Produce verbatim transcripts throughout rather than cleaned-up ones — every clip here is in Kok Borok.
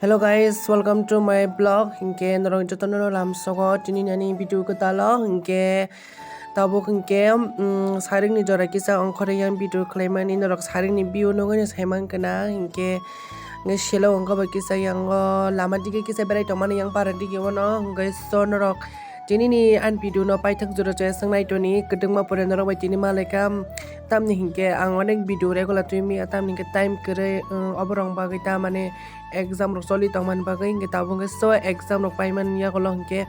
Hello guys, welcome to my vlog. Hinkhe norok jotono lamsogo tini nani video kwtalo hinkhe tabuk hinkhe, mm, saringni jora kisa ongkhorwi yang video khwlaimani norok saringni view nugwi saiman kana hinkhe, hinkhe selo ongkha bai kisa yango lama dige kisa berai tongmani yang para dige ono hinkhe so norok tini ni an video no paithak jora chaya swng naitoni kwdwngma pore norok bai tini malaikha tamni hinkhe ang onek video regular twi mia tamni hinkhe time kwrwi, mm, oborok bagwi ta mane exam rok choli tongmani bagwi hinkhe tabuk hinkhe so exam rok paimani yagulo hinkhe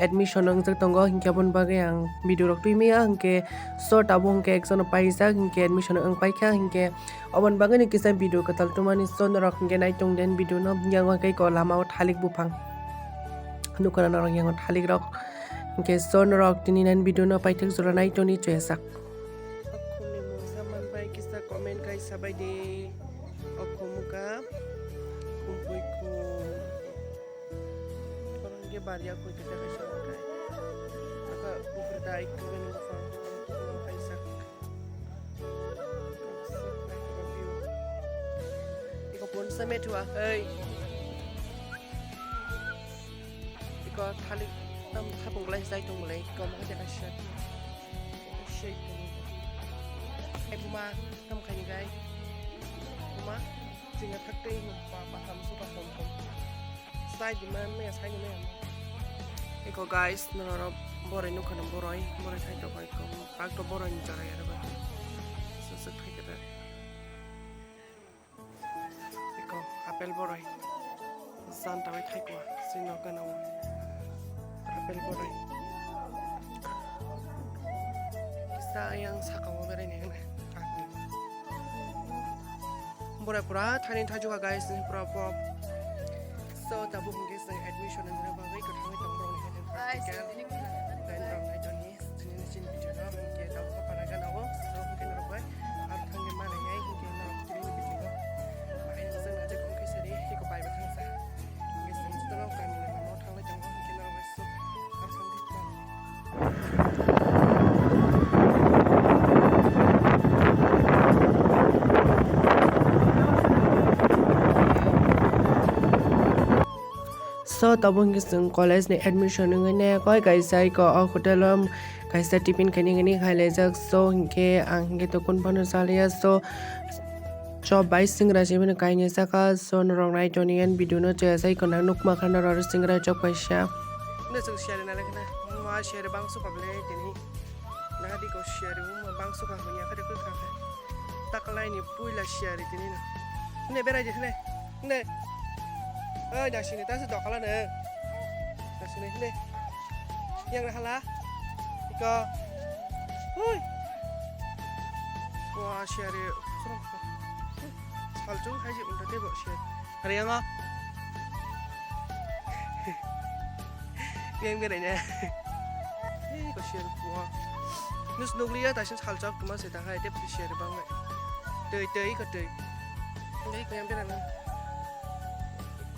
admission wngjak tongo hinkhe aboni bagwi ang video rok twi maya hinkhe so tabuk hinkhe exam rok paijak hinkhe admission wng paikha hinkhe oboni bagwino kisa video kwtal twmani so norok hinkhe naitung den video no yango hinkhe ko lama o thalik buphang nukha norok yango thalik rok hinkhe so norok tini nan video no paithak jora naitoni choyasak. Okhumni mungsa manpai kisa comment kaisa bai di. Okhumuka, khumpui khum. Korang ge baria koi kita kaisa kai. Aka bufur dai kugani bufang. Kaisa. Iko pun semet hua, hei. Iko thalik tam thapung lai sai tung mulai, iko mo kaisa. Shake. Eh, buma, tam khaini gai. Buma, jinga thak tei mo pa, pa, ham so pa, pom, pom. Sai di man, me, sai di man. Iko guys, norok boroi nukha na boroi, boroi thai tok iko, pak to boroi ni chara yara ba. So, so, thai kata. Iko apple boroi. Santa bai thai kwa, sino gana wa. Apple boroi. Kisa yang saka wa berai ne. Boroi pura thani thaju ka guys, ni pura pop. So, tabu hingke sing admission ni bagwi ko thangwi tong borok ni. Guys, dan rong nai joni. Chini ni chini video no, hingke tabuk ko para gana o, so hingke norok bai, ar thangke mana yai, hingke norok chini ni video no. Bahai ni jang na je kong khe sari, hiko bai ba thangsa. Hingke sing jito no kami ni mama o thanglai tongo, hingke norok bai so, ar thangke tong. So, tabuk hingke chwng college ni admission wngwi ne koi kaisa iko o hotel o kaisa tiffin khaini hwnwi khailaijak. So, hingke ang hingke tokun phano chaliya. So, chop bai singra sibini kainwi saka. So, norok nai toni yan video no chaya sai kono nukma kha norok singra chop kaisa. Ne chwng share na lekha na. Ma share bang suka ble tini. Nahadi ko share mo bang suka hwnya kha de kha. Taklai ni puila share tini na. Ne berai de ne. Ne. Oi, dasini, tasi dokhala ne. Dasini, ne. Yang na hala. Ika. Hui. Wa, share. Salchu, haji, unta tebo, share. Hari yang, ah. Yang berai ne. Hei, ko share, wa. Nus nukliya, dasin salchak, kuma se, ta hai, tep, share, bang, ne. Tei, tei, ko tei. Tei, ko yang berai ne.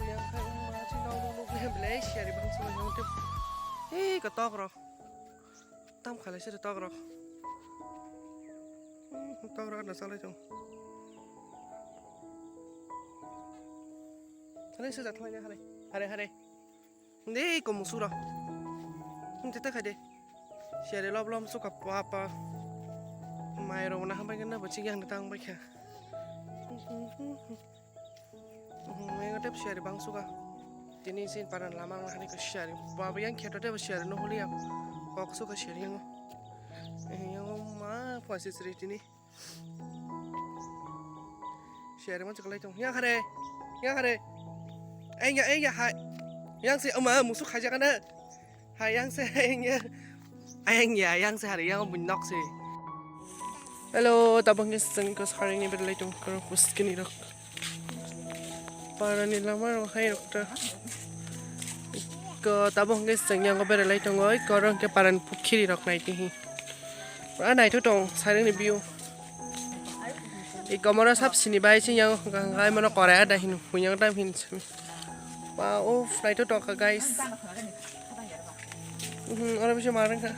Kuyang kha wngma chini nok nuk nuk le belai siyari bangso wng tip. Hei, kotok rok. Tam khalai se tok rok. Hmm, tok rok na salai tong. Halai se jat halai, halai. Hare, hare. Dei, ko musu rok. Hmm, tete khai de. Siyari lob lom suka pa pa. Mai rok na hambai khe na bo chigi ang tang bai kha. Yang tep siyari bang suka. Tini sin paran lama ang hani ko siyari. Baba yang kheto tep siyari no holi ya. Kok suka siyari yang. Yang ma pasi sri tini. Siyari man sekalai tong. Yang hare. Yang hare. Ayang ya, ayang ya hai. Yang si ama musu khaja kana. Hai yang se, ayang ya. Ayang ya, ayang se hari yang bunyok se. Hello, tabang ke seng ko hari ni berlai tong ko kuskini rok. Parani lama rok hai rok ta. Ko tabang ke seng yang ko berlai tong oi, ko rong ke paran pukhiri rok nai tihi. Pura nai to tong, saring ni view. I komoro sab sini bai sing yang, gai mono kore ada hin, hunyang tam hin. Wow, flight to toka, guys. Mhm, oro bisa marang ka.